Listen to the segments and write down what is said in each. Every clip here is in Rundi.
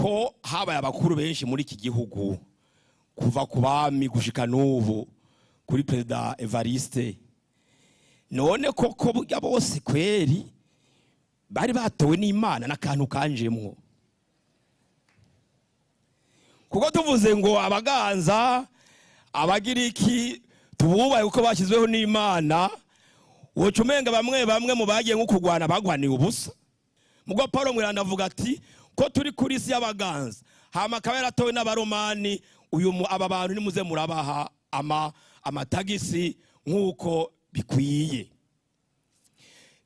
Ko habaye abakuru benshi muri iki gihugu kuva ku bami gushika n'ubu kuri Perezida Evariste, none koko burya bose kweri bari batowe n'Imana? N'akantu kanjemwo, kuko tuvuze ngo abaganza, abagiriki tububaye kuko bashyizweho n'Imana, woca umenga bamwe bamwe mu bagiye nko kurwana bagwaniye ubusa. Mugo Paul Mweranda avuga ati ko turi kuri isi y'abaganza, hama akaba yaratowe n'Abaromani, uyu aba bantu nimuze murabaha amatagisi nk'uko bikwiye.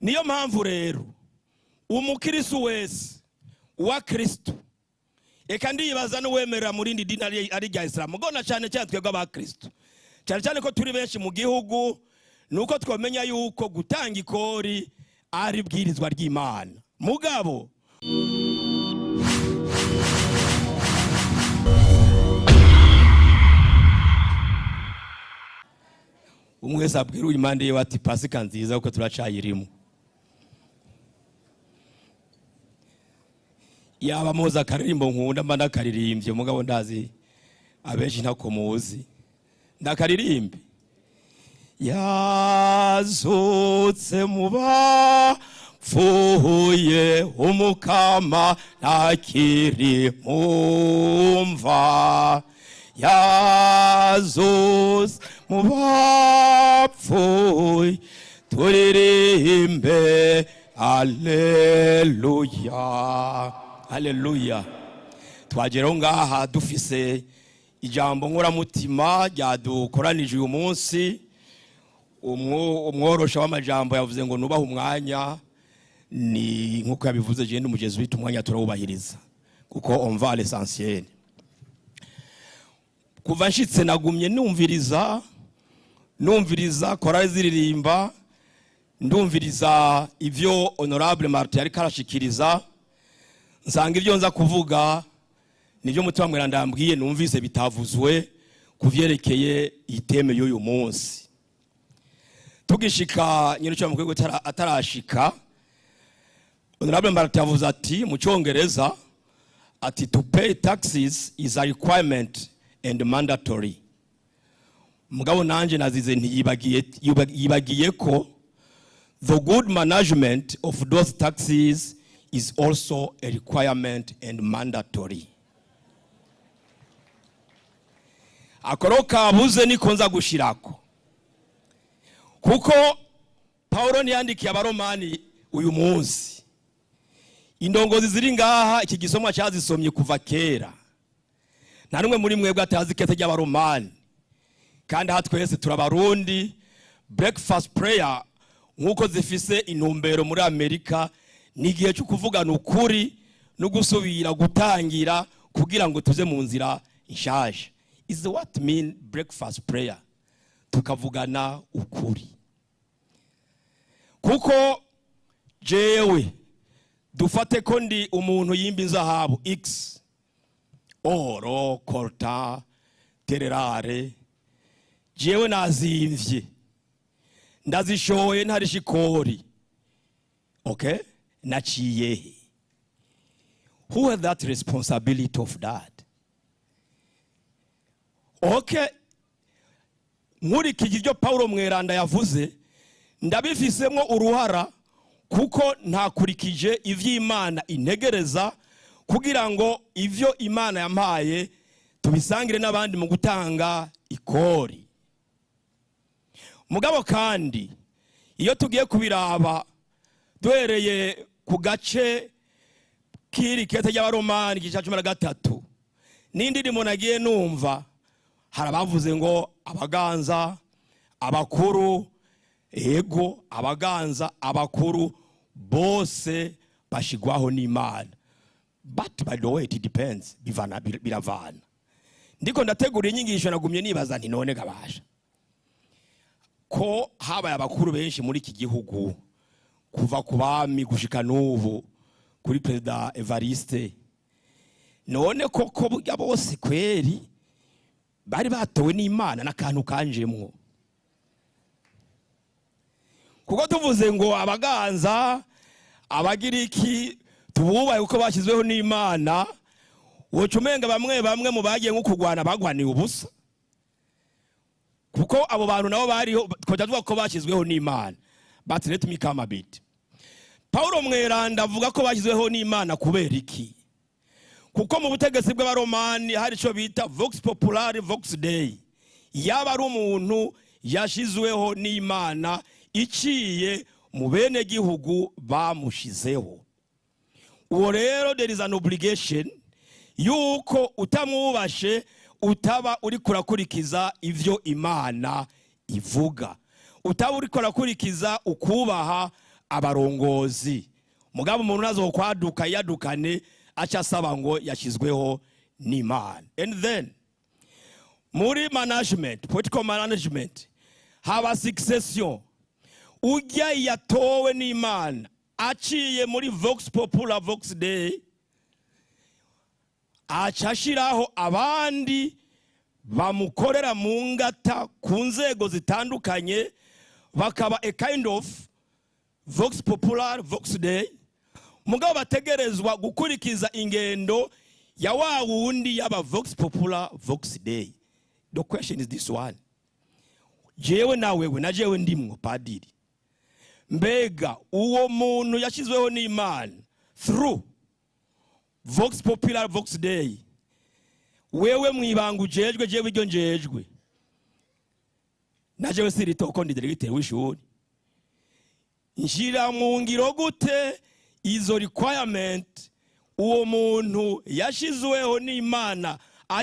Niyo mpamvu rero umukirisu wese wa Kristo, eka ndibaza n'uwemerera mu rindi dini ari rya Isilamu, gona cyane cyane twebwe abakristo, cyane cyane ko turi benshi mu gihugu, nuko twamenya yuko gutanga ikori ari bwirizwa ry'Imana. Mugabo umwe wese abwira uyu impande yiwe ati Pasika nziza, kuko turacayirimo. Yaba muzi akaririmbo nkunda, mba ndakaririmbye, mugabo ndazi abenshi ntako muzi. Ndakaririmbe: yazutse mu bapfuye, Umukama ntakiri mumva, yazutse mu bapfuye, turirimbe aleluya, aleluya. Twageraho ngaha dufise ijambo nkoramutima ryadukoranije uyu munsi. Umworosha w'amajambo yavuze ngo nubahe umwanya, ni nkuko yabivuze. Je ndi wita umwanya turawubahiriza kuko on va à l'essentiel. Kuva nshitse nagumye numviriza, numviriza korali ziririmba, ndumviriza ivyo Honorable Martin ariko arashikiriza, nsanga ibyo nza kuvuga nibyo Mutima Mweranda yambwiye numvise bitavuzwe ku vyerekeye i thème y'uyu munsi. Tugishika, nyine mukwiye atarashika, Honorable Martin yavuze ati mu Cyongereza ati "To pay taxes is a requirement and mandatory." Mugabo nanje nazize ntiyibagiye, yibagiye ko the good management of those taxes is also a requirement and mandatory. Akoro kabuze niko nza gushirako, kuko Paulo ntiyandikiye Abaromani uyu munsi. Indongozi ziri ngaha iki gisomwa cyazisomye kuva kera. Nta n'umwe muri mwebwe atazi ikete ry'Abaromani, kandi aha twese turabarundi. Breakfast prayer nk'uko zifise intumbero muri Amerika, ni igihe cyo kuvugana ukuri no gusubira gutangira kugira ngo tuze mu nzira inshaje. Is what mean breakfast prayer, tukavugana ukuri. Kuko jewe dufate ko ndi umuntu yimba inzahabu x, or coltan, terres rares, jewe nazimvye, ndazishoye ntarisha ikori, okay, naciye he? Who has that responsibility of that? Okay, nkurikije ibyo Paulo Mweranda yavuze, ndabifisemo uruhara kuko ntakurikije ivy'Imana integereza kugira ngo ivyo Imana yampaye tubisangire n'abandi mu gutanga ikori. Mugabo kandi iyo tugiye kubiraba duhereye ku gace k'iri kete ry'Abaromani, igice cya 13, n'indirimbo nagiye numva, hari abavuze ngo abaganza, abakuru. Ego, abaganza, abakuru bose bashigwaho n'Imana, but by the way it depends, bivana, biravana. Ndiko ndategura inyigisho, nagumye nibaza nti none gabasha ko habaye abakuru benshi muri iki gihugu kuva ku bami gushika n'ubu kuri Perezida Evariste, none koko burya bose kweri bari batowe n'Imana? N'akantu kanjemwo, kuko tuvuze ngo abaganza, abagiriki tububaye kuko bashyizweho n'Imana, woca umenga bamwe bamwe mu bagiye nko kurwana bagwaniye ubusa. Woca umenga bamwe bamwe mu bagiye nko kurwana bagwaniye ubusa, kuko abo bantu nabo bariho, twaja tuvuga ko bashyizweho n'Imana. But let me come a bit. Paulo Mweranda avuga ko bashyizweho n'Imana kubera iki? Kuko mu butegetsi bw'Abaromani hari icyo bita vox populi vox Dei. Yaba ari umuntu yashyizweho n'Imana iciye mu bene gihugu bamushizeho. Uwo rero, there is an obligation yuko utamwubashe utaba uri kurakurikiza ivyo Imana ivuga, utaba uri kurakurikiza ukubaha abarongozi. Mugabo umuntu nazokwaduka yadukane aca asaba ngo yashyizweho n'Imana. And then muri management, political management, haba succession. Ujya yatowe n'Imana aciye muri vox populi vox Dei, aca ashiraho abandi bamukorera mu ngata ku nzego zitandukanye, bakaba a kind of vox populi vox Dei, mugabo bategerezwa gukurikiza ingendo ya wa wundi yaba vox populi vox Dei. The question is this one: jewe na wewe na jewe ndimwo padiri, mbega uwo muntu yashyizweho n'Imana through vox populi vox Dei, wewe mwibanga ujejwe, jewe iryo njejwe, na jewe siritoko, ndi diregiteri w'ishuri, nshyira mu ngiro gute izo requirement uwo muntu yashyizweho n'Imana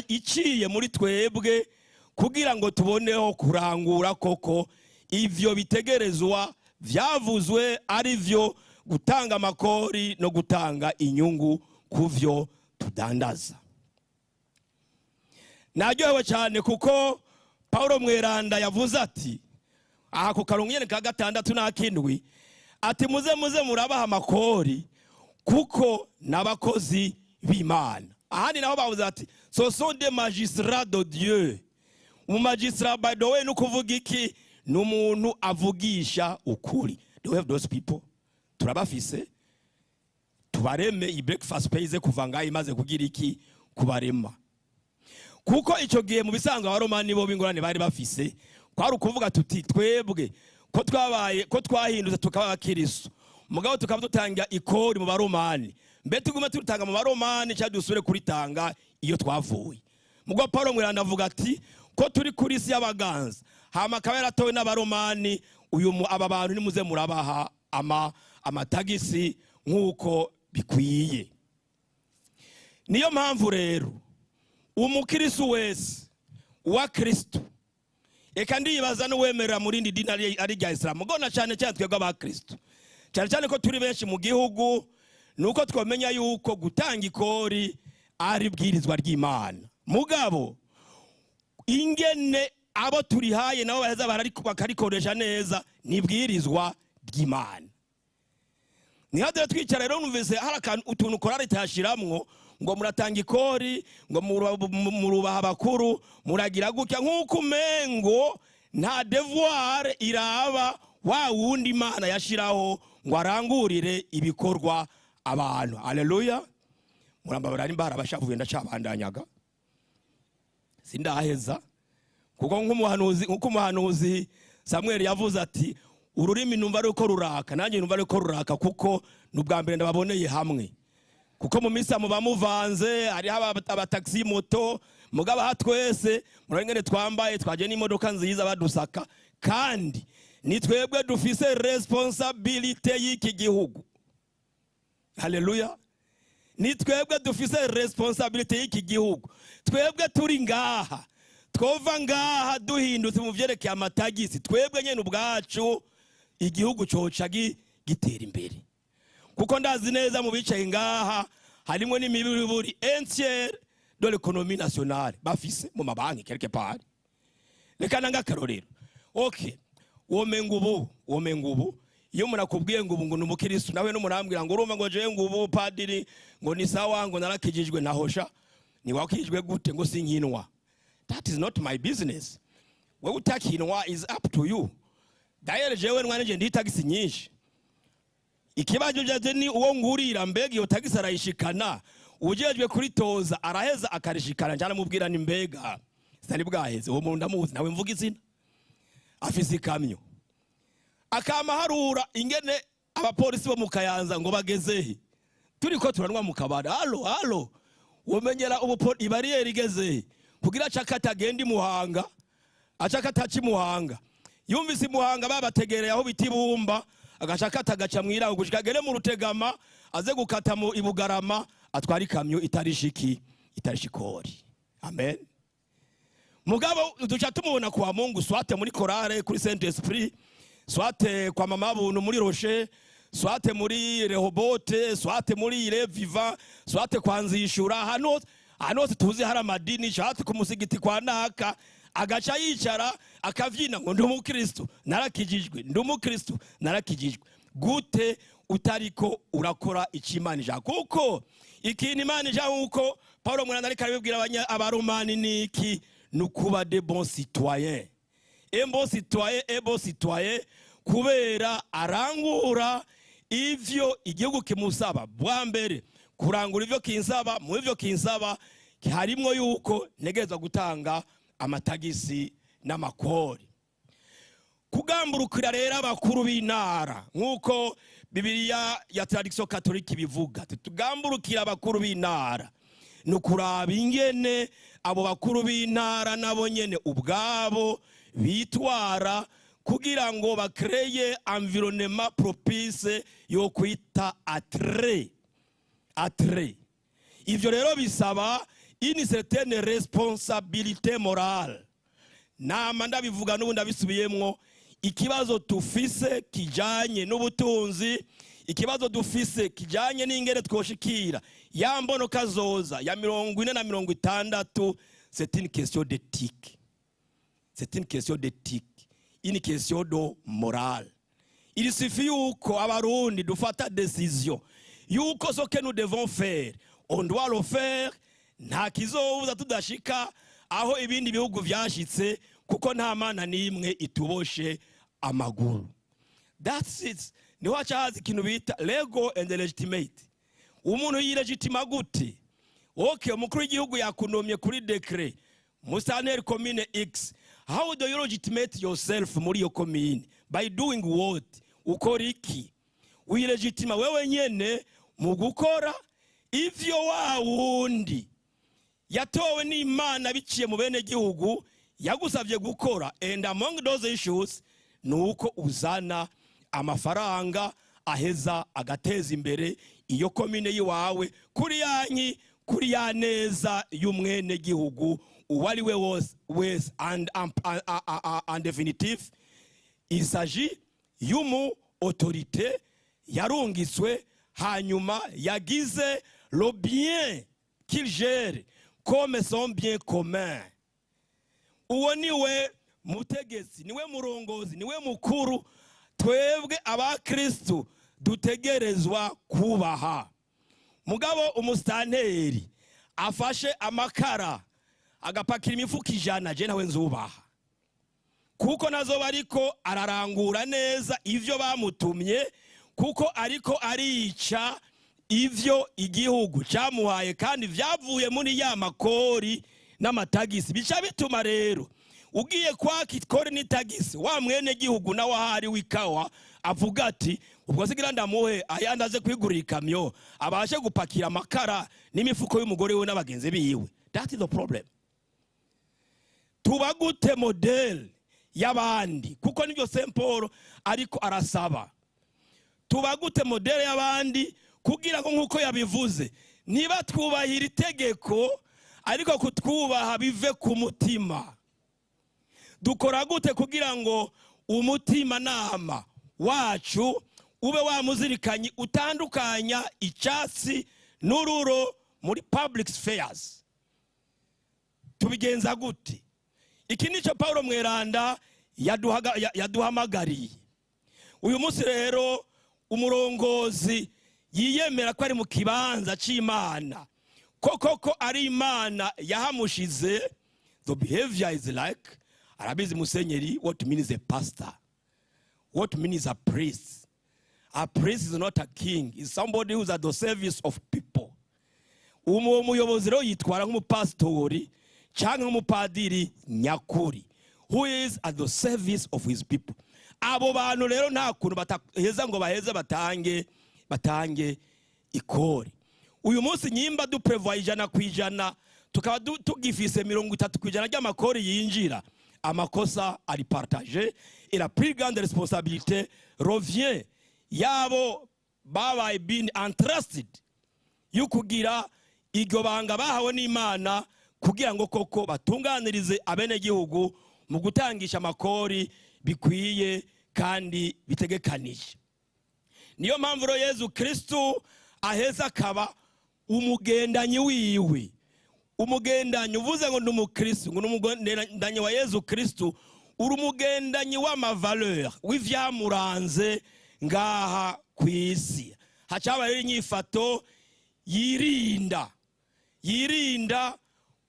iciye muri twebwe, kugira ngo tuboneho kurangura koko ivyo bitegerezwa vyavuzwe, ari vyo gutanga amakori no gutanga inyungu ku vyo tudandaza? Naryohewe cyane kuko Paulo Mweranda yavuze ati aha ku karongo nyene ka gatandatu n'akindwi, ati: "Muze muze murabaha amakori kuko n'abakozi b'Imana." Ahandi naho bavuze ati: "Ce sont des magistrats de Dieu." Umumagistrat, by the way, ni ukuvuga iki? Ni umuntu avugisha ukuri. Do we have those people? Turabafise? Tubareme. Iyi breakfast pays kuva ngaho imaze kugira iki? Kubarema. Kuko icyo gihe mu bisanzwe Abaromani bo b'ingorane bari bafise kwari ukuvuga tuti: "Twebwe ko twabaye, ko twahindutse tukaba abakiristo, mugabo tukaba dutanga ikori mu Baromani, mbe tugume turutanga mu Baromani cyangwa dusubire kuritanga iyo twavuye?" Mugabo Paul Mweranda avuga ati ko turi kuri isi y'abaganza, hama akaba yaratowe n'Abaromani, uyu aba bantu nimuze murabaha amatagisi nk'uko bikwiye. Niyo mpamvu rero umukirisu wese wa Kristo, eka ndibaza n'uwemerera mu rindi dini ari rya Isilamu, na cyane cyane twebwe abakristo, cyane cyane ko turi benshi mu gihugu, ni uko twamenya yuko gutanga ikori ari ibwirizwa ry'Imana, mugabo ingene abo turihaye nabo baheza bakarikoresha neza ni ibwirizwa ry'Imana. Ntihadire twicara rero numvise hari akantu utuntu korari itashiramwo ngo muratanga ikori, ngo murubaha abakuru, muragira gutya, nk'uko umengo nta devoir iraba wa wundi Imana yashiraho ngo arangurire ibikorwa abantu. Aleluya! Murambabara nimba hari abashavuye, ndacabandanyaga, sindaheza, kuko nk'umuhanuzi, nk'uko umuhanuzi Samuel yavuze ati: "Ururimi numva ari uko ruraka," nanjye numva ari uko ruraka, kuko ni ubwa mbere ndababoneye hamwe, kuko mu misa muba muvanze, hariho abatagisi moto, mugabo aha twese murabona ingene twambaye, twagiye n'imodoka nziza badusaka, kandi ni twebwe dufise responsabilité y'iki gihugu. Haleluya! Ni twebwe dufise responsabilité y'iki gihugu. Twebwe turi ngaha, twova ngaha duhindutse mu vyerekeye amatagisi, twebwe nyene ubwacu, igihugu coca gitera imbere, kuko ndazi neza mu bicaye ngaha harimo n'imibiriburi un tiers de l'économie nationale bafise mu mabanki quelque part. Reka nanga akarorero. Okay, womenga ubu iyo umuntu akubwiye ngo ubu ngo ni umukiristu, nawe n'umurambwira ngo urumva ngo jewe ngo ubu padiri ngo ni sawa, ngo narakijijwe, nahosha ni wakijijwe gute? Ngo sinkinwa. That is not my business. Wewe utakinwa is up to you. D'ailleurs jewe mwana ndi tagisi nyinshi. Ikibazo byaje ni uwo ngurira, mbega iyo tagisi arayishikana? Ujejwe kuritoza araheza akarishikana. Njana mubwira ni mbega sitari bwaheze. Uwo muntu ndamuzi, nawe mvuga izina, afise ikamyo, akama harura ingene abapolisi bo mu Kayanza ngo bagezehe. Turiko turanwa mu kabari: "Allô, allô, womenyera ubu ibariyeri igezehe?" Kugira acakata agenda imuhanga, acakata aca imuhanga. Yumvise imuhanga babategereye aho bita ibumba, agacakata agaca mw'irango gushika agere mu Rutegama, aze gukata mu Ibugarama, atwara ikamyo itarishiki, itarishikori. Amen. Mugabo duca tumubona kwa Mungu, soit muri chorale kuri Saint Esprit, soit kwa Mama Buntu muri Rocher, soit muri Rehobote, soit muri Ire Viva, soit kwa Nzishura, hano ahantu hose tuzi hari amadini, soit ku musigiti kwa naka, agaca yicara akavyina ngo ndi umukristo, narakijijwe, ndi umukristo, narakijijwe. Gute utariko urakora icyo Imana ishaka? Kuko ikintu Imana ishaka, nkuko Paul Mweranda ariko arabibwira Abaromani, ni iki? Ni ukuba de bons citoyens. Un bon citoyen est bon citoyen kubera arangura ivyo igihugu kimusaba. Bwa mbere kurangura ivyo kinsaba, mu ivyo kinsaba harimwo yuko ntegerezwa gutanga amatagisi n'amakori. Kugamburukira rero abakuru b'intara, nk'uko Bibiliya ya tradition catholique ibivuga, tugamburukira abakuru b'intara, ni ukuraba ingene abo bakuru b'intara nabo nyene ubwabo bitwara kugira ngo bakreye environnement propice yo kwita attrait. Ivyo rero bisaba une certaine responsabilité morale. Nama ndabivuga, n'ubu ndabisubiyemwo: ikibazo tufise kijanye n'ubutunzi, ikibazo dufise kijanye n'ingene twoshikira ya mbono kazoza ya 40 na 60, c'est une question d'éthique, c'est une question d'éthique, une question de morale. Il suffit yuko Abarundi dufata décision yuko ce que nous devons faire, on doit le faire. Nta kizobuza tudashika aho ibindi bihugu vyashitse, kuko nta mana n'imwe ituboshe amaguru. That's it. Niho haca haza ikintu bita legal and legitimate. Umuntu yilegitima gute? Okay, umukuru w'igihugu yakunomye kuri décret musitanteri commune X. How do you legitimate yourself muri iyo commune? By doing what? Ukora iki? Wilegitima wewe nyene mu gukora ivyo wa wundi yatowe n'Imana biciye mu bene gihugu yagusabye gukora. And among those issues ni uko uzana amafaranga aheza agateza imbere iyo komine y'iwawe, kuri yanki, kuri ya neza y'umwene gihugu uwo ari we wese. And en définitive, il s'agit y'umu autorité yarungitswe, hanyuma yagize le bien qu'il gère comme son bien commun. Uwo niwe mutegetsi, niwe murongozi, niwe mukuru twebwe abakristu dutegerezwa kubaha. Mugabo umusitanteri afashe amakara agapakira imifuka 100, je nawe nzubaha, kuko nazoba ariko ararangura neza ivyo bamutumye, kuko ariko arica ivyo igihugu cyamuhaye kandi vyavuye muri ya makori n'amatagisi. Bica bituma rero ugiye kwaka ikori n'itagisi wa mwene gihugu, nawe ahari w'ikawa avuga ati: "Ubwo sigira ndamuhe ayandi aze kwigurira ikamyo, abashe gupakira amakara n'imifuko y'umugore we n'abagenzi biwe." That is the problem. Tuba gute modèle y'abandi? Kuko nibyo Saint Paul ariko arasaba: tuba gute modèle y'abandi, kugira ngo nk'uko yabivuze, niba twubahira itegeko ariko kutwubaha bive ku mutima? Dukora gute kugira ngo umutima nama wacu ube wamuzirikanye, utandukanya icyatsi n'ururo muri public spheres? Tubigenza gute? Iki nicyo Paul Mweranda yaduhamagariye uyu munsi. Rero umurongozi yiyemera ko ari mu kibanza cy'Imana, ko koko ari Imana yahamushize, the behavior is like, arabizi musenyeri, what means a pastor, what means a priest. A priest is not a king, is somebody who's at the service of people. Uwo muyobozi rero yitwara nk'umupasitori cyangwa nk'umupadiri nyakuri who is at the service of his people. Abo bantu rero nta kuntu bataheza ngo baheze batange ikori. Uyu munsi nyimba duprevoya 100%, tukaba tugifise 30% ry'amakori yinjira, amakosa ari partagé et la plus grande responsabilité revient yabo babaye been entrusted yo kugira iryo banga bahawe n'Imana, kugira ngo koko batunganirize abenegihugu mu gutangisha amakori bikwiye kandi bitegekanije. Niyo mpamvu rero Yezu Kristu aheza akaba umugendanyi wiwe. Umugendanyi, uvuze ngo ndi umukristu, ngo ni umugendanyi wa Yezu Kristu, uri umugendanyi w'ama valeurs, w'ivyamuranze ngaha ku isi. Hacaba rero inyifato yirinda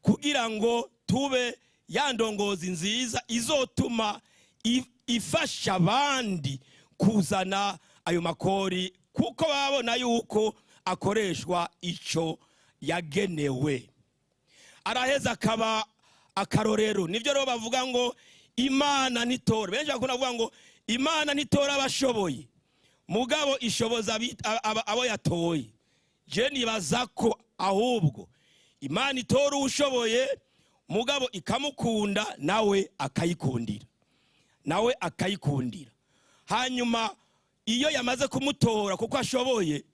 kugira ngo tube ya ndongozi nziza izotuma ifasha abandi kuzana ayo makori, kuko babona yuko akoreshwa ico yagenewe. Araheza akaba akarorero. Nibyo rero bavuga ngo Imana ntitora. Benshi bakunda kuvuga ngo Imana ntitora abashoboye, mugabo ishoboza abo yatoye. Je nibaza ko ahubwo Imana itora uwushoboye, mugabo ikamukunda nawe akayikundira, nawe akayikundira. Hanyuma iyo yamaze kumutora kuko ashoboye,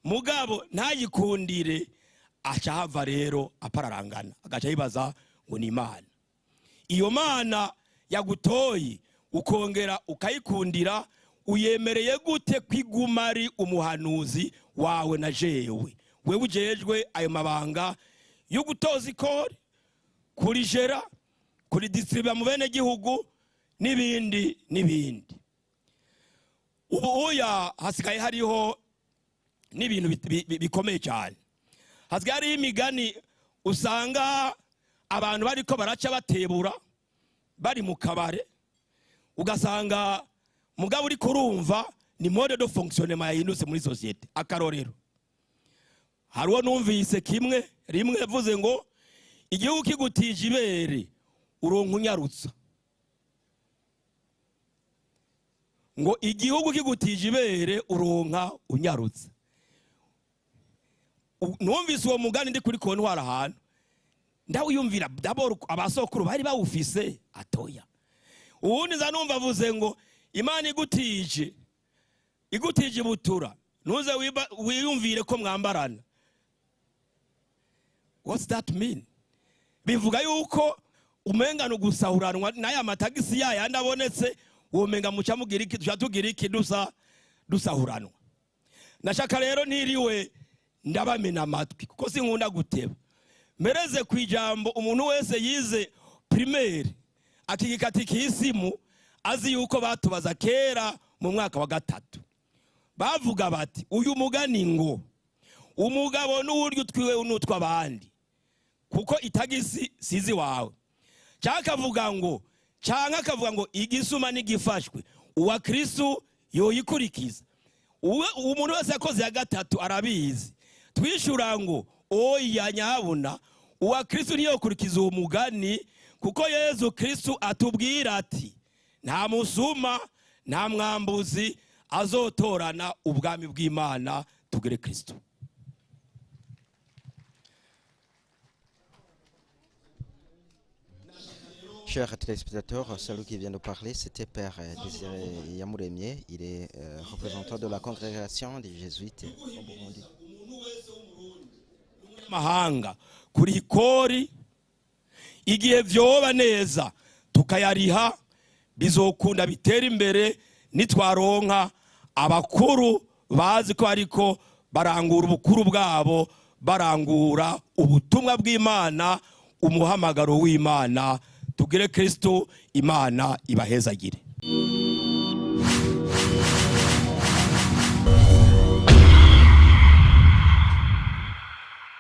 mugabo ntayikundire, aca hava rero apararangana, agaca yibaza ngo ni Imana. Iyo Mana yagutoye ukongera ukayikundira, uyemereye gute kwiguma ari umuhanuzi wawe na jewe, wewe ujejwe ayo mabanga yo gutoza ikori, kurijera, kuridistribuya mu bene gihugu n'ibindi n'ibindi? Ubu uya hasigaye hariho n'ibintu bikomeye cyane. Hasigaye hariho imigani usanga abantu bariko baraca batebura bari mu kabare, ugasanga mugabo uri kurumva ni mode de fonctionnement yahindutse muri société. Akarorero, hariho numvise kimwe rimwe yavuze ngo igihugu kigutije ibere uronka unyarutsa, ngo igihugu kigutije ibere uronka unyarutsa. Numvise uwo mugani ndi kuri kontwara ahantu, ndawiyumvira d'abord abasokuru bari bawufise atoya. Uwundi nza numva avuze ngo Imana igutije ibutura, ntuze wiyumvire ko mwambarana. What's that mean? Bivuga yuko umenga no gusahuranwa n'aya matagisi yayandi abonetse, womenga muca mugira iki, duca tugira iki, dusa dusahuranwa. Nashaka rero ntiriwe ndabamena amatwi, kuko sinkunda guteba, mereze ku ijambo umuntu wese yize primaire akiga katikisimu azi yuko batubaza kera mu mwaka wa 3, bavuga bati uyu mugani ngo umugabo n'uburyo utwiwe n'utwa abandi, kuko itagisi sizi wawe. Cyangwa akavuga ngo, cyangwa akavuga ngo igisuma n'igifashwe uwa Kristu yoyikurikiza. Umuntu wese yakoze ya 3 arabizi. Twishura ngo oya nyabuna, uwa Kristu ntiyokurikiza uwo mugani, kuko Yezu Kristu atubwira ati nta musuma nta mwambuzi azotorana ubwami bw'Imana. Tugere Kristu. Chers téléspectateurs, celui qui vient de parler, c'était Père Désiré Iyamuremye. Il est représentant de la congrégation des Jésuites au Burundi. Mahanga kuri ikori igihe vyoba neza tukayariha, bizokunda bitera imbere nitwaronka abakuru bazi ko ariko barangura ubukuru bwabo, barangura ubutumwa bw'Imana, umuhamagaro w'Imana. Tugire Kristo, Imana ibahezagire.